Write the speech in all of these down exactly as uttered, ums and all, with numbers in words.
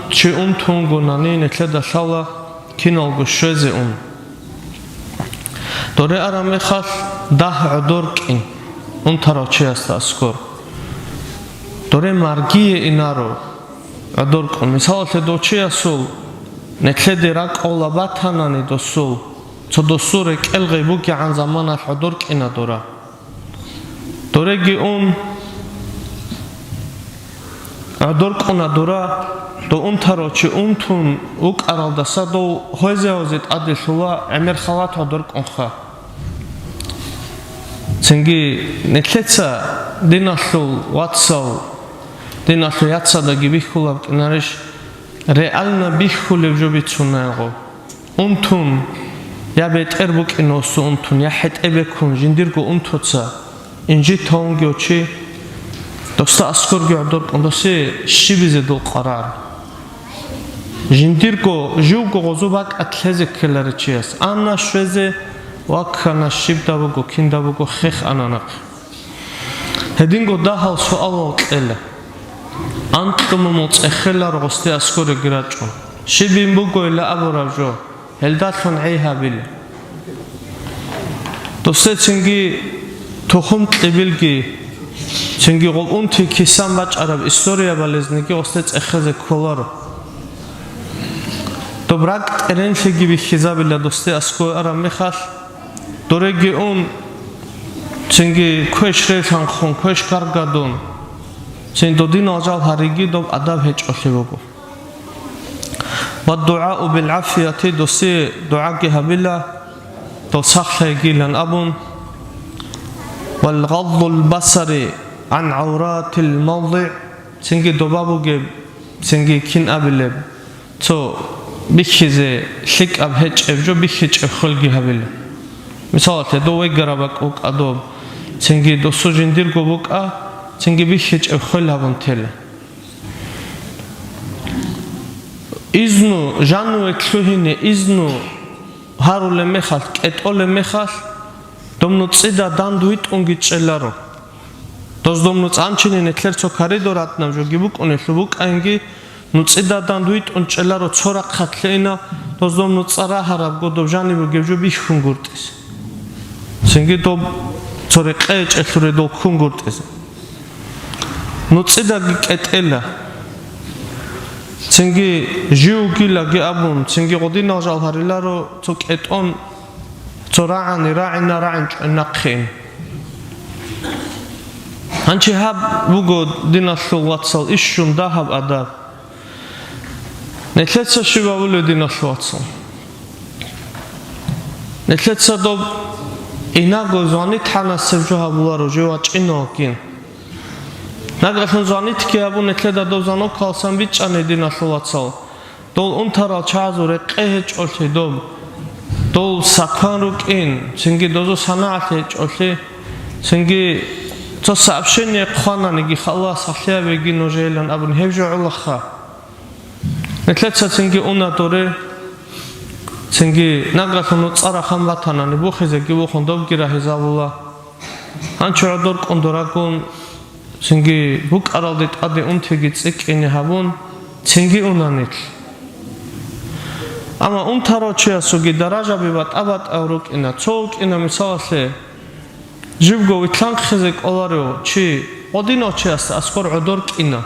Чи унтунгунани, нилъеда лъала киналго щвезе ун. Доре араб мехалъ дагь гӀодор кӀин унтарав чиясда аскӀор. Доре маргие инаро гӀодор кӀун. Мисалалъе, дов чиясул нилъеде ракӀалда батанани досул, цо досул рекӀел гъай бугегӀан заманалъ гӀодор кӀина дора. Дореги ун, гӀодор кӀуна дора, дов унтарав чи унтун вукӀаралдаса дов гьозе-гьозе тӀаде лъула, гӀемер халат гӀодор кӀунха. Цинги нилъеца диналъул вацал, диналъул яцадаги бихьулеб букӀинарищ, реально бихьулеб жо бицунаго. Унтун, я бетӀер букӀине осу унтун, я хӀетӀе бекун, жиндирго унтуца инжит тавунги чи, досда аскӀорги гӀодор кӀун, досе щибизе дол къарар. Жиндирго живго гъозу бакӀа лъезе ккеларичияс, анна щвезе ваккана, щибда буго, кинда буго, хех ананахъе. Гьединго дагьал суалал кьела. Анкьумумул цӀехелар гъосде аскӀореги рачӀун. Щибин бугойила абураб жо, гьелдалъун гӀей гьабила. Досде цинги тухум кьибилги, цинги гъол унти кисан бачӀараб историябализниги гъосде цӀехезе кколаро. Доб ракӀ тӀеренлъиги бихьизабила досде аскӀове араб мехалъ, дореги ун, цинги квеш релъанхъун, квеш гаргадун, цин додинал жал гьариги доб адаб гьечӀолъи буго. Ва дугӀау бил гӀафияти, досие дугӀаги гьабила, дов сахлъайгилан абун, вал гъаддул басари гӀан гӀавратил мавдигӀ, цинги доба бугеб, цинги кин абилеб, цо бихьизе лъикӀаб гьечӀеб жо бихьичӀеб хвелги гьабила. Мисалалъе, дов вегараб бакӀ букӀа доб, цинги досу жиндирго букӀа, цинги бихьичӀеб хвел гьабун тела. Изну, жаниве лъугьине изну гьарулеб мехалъ, кӀетӀолеб мехалъ, доб нуцӀида дандвитӀунги чӀеларо. Доз доб нуцӀанчине нилъер цо коридор гьатӀнаб жоги букӀунелъул букӀаинги, нуцӀида дандвитӀун чӀеларо цо рахъалъе ина, доз доб нуцӀа рагьарабго доб жаниб бугеб жо бихьун гуртӀизе. Цинги доб цо рекъее чӀелъуре дол ккун гуртӀизе. НуцӀидаги кӀетӀела. Цинги жив вугилаги абун, цинги гъодинал жал гьариларо цо кӀетӀон, цо рагӀани рагӀина, рагӀинчӀо нахъе ин. Гьанчи гьаб буго, диналъул вацал, ишщун дагьаб адаб. Нилъеца щиб абулеб, диналъул вацал? Нилъеца доб инаго звонит гьанасеб жо гьабуларо, жив вачӀиналгин. Нагагьлъун звонитги гьабун, нилъеда доб звонок калсан бичӀчӀани, диналъул вацал, дол унтарал чагӀазул рекъе гьечӀолъи доб, дол сакан рукӀин, цинги дозул санагӀалъи гьечӀолъи, цинги цо сообщение хъвананиги, халас, сахлъиябеги нужейлан абун гьеб жо гӀолаха. Нилъеца цинги уна доре, цинги нагагьлъун нуцӀа рахан батанани, бухизеги бухун, добги рагьизабула. Гьанчо гӀодор кӀун дорагун, цинги букӀаралде тӀаде унтиги цӀикӀкӀине гьабун, цинги уна нилъ. Амма унтарав чиясулги даражаби батӀа-батӀа рукӀина. Цо вукӀина, мисалалъе, живго витлъанхъизе кӀоларев чи гъодинав чиясда аскӀор гӀодор кӀина.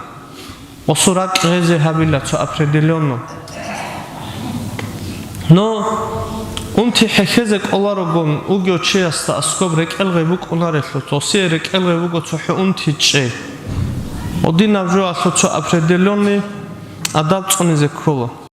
Гъосул ракӀ гъезе гьабила цо определённо. Но унти хӀехьезе кӀоларогун вугев чиясда аскоб рекӀел гъай букӀунарелъул, досие рекӀел гъай буго цохӀо унти чӀей. Гъодинаб жоялъул цо определённый адаб цӀунизе ккола.